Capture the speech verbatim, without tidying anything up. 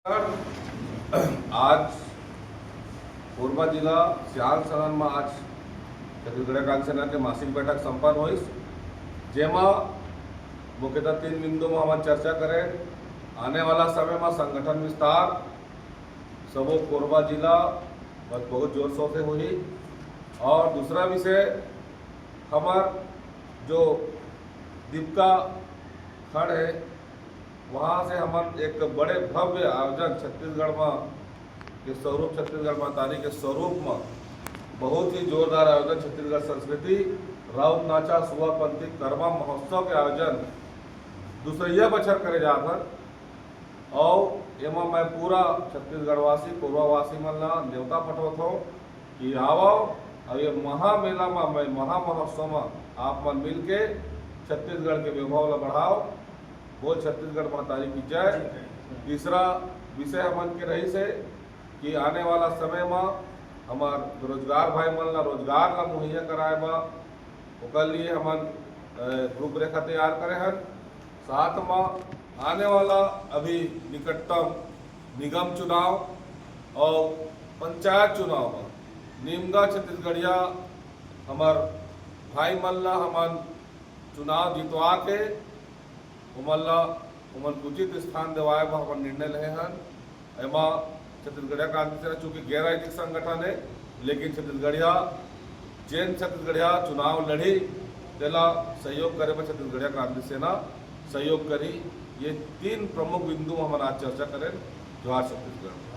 आज कोरबा जिला सियाल सदन में आज छत्तीसगढ़िया क्रांति सेना के मासिक बैठक संपन्न होइस, जेमा मुख्यतः तीन बिंदु में हमन चर्चा करें। आने वाला समय में संगठन विस्तार सबो कोरबा जिला में बहुत जोर शोर से होही। और दूसरा विषय, हमर जो दीपका खंड है, वहाँ से हमन एक बड़े भव्य आयोजन छत्तीसगढ़ में के स्वरूप, छत्तीसगढ़ महतारी के स्वरूप में बहुत ही जोरदार आयोजन छत्तीसगढ़ संस्कृति राउत नाचा सुआ पंथी करमा महोत्सव के आयोजन दूसरैया बछर करे जात हन। और एमा मैं पूरा छत्तीसगढ़वासी, कोरबावासी मन ला नेवता पठोत हूँ कि आवव, और ये महामेला में, मैं महामहोत्सव में आप मन मिलके छत्तीसगढ़ के वैभव ला बढ़ाओ। बोल छत्तीसगढ़ महतारी की जय। तीसरा विषय हमन के रहिस हे कि आने वाला समय में हमार बेरोजगार भाई मन ला रोजगार ला मुहैया कराए बा, ओकर लिए हमन, अ, रूपरेखा तैयार करे हन। साथ में आने वाला अभी निकटतम निगम चुनाव और पंचायत चुनाव में निमगा छत्तीसगढ़िया हमार भाई मन ला हमन चुनाव जितवा के ओमन ला, ओमन के उचित स्थान देवाए बर हमन निर्णय लेहे हन। एमा छत्तीसगढ़िया क्रांति सेना चूंकि गैर राजनीतिक संगठन है, लेकिन छत्तीसगढ़िया, जेन छत्तीसगढ़िया चुनाव लड़ी, तेला सहयोग करे बर छत्तीसगढ़िया क्रांति सेना सहयोग करी। ये तीन प्रमुख बिंदु हमन आज चर्चा करें। जोहार छत्तीसगढ़।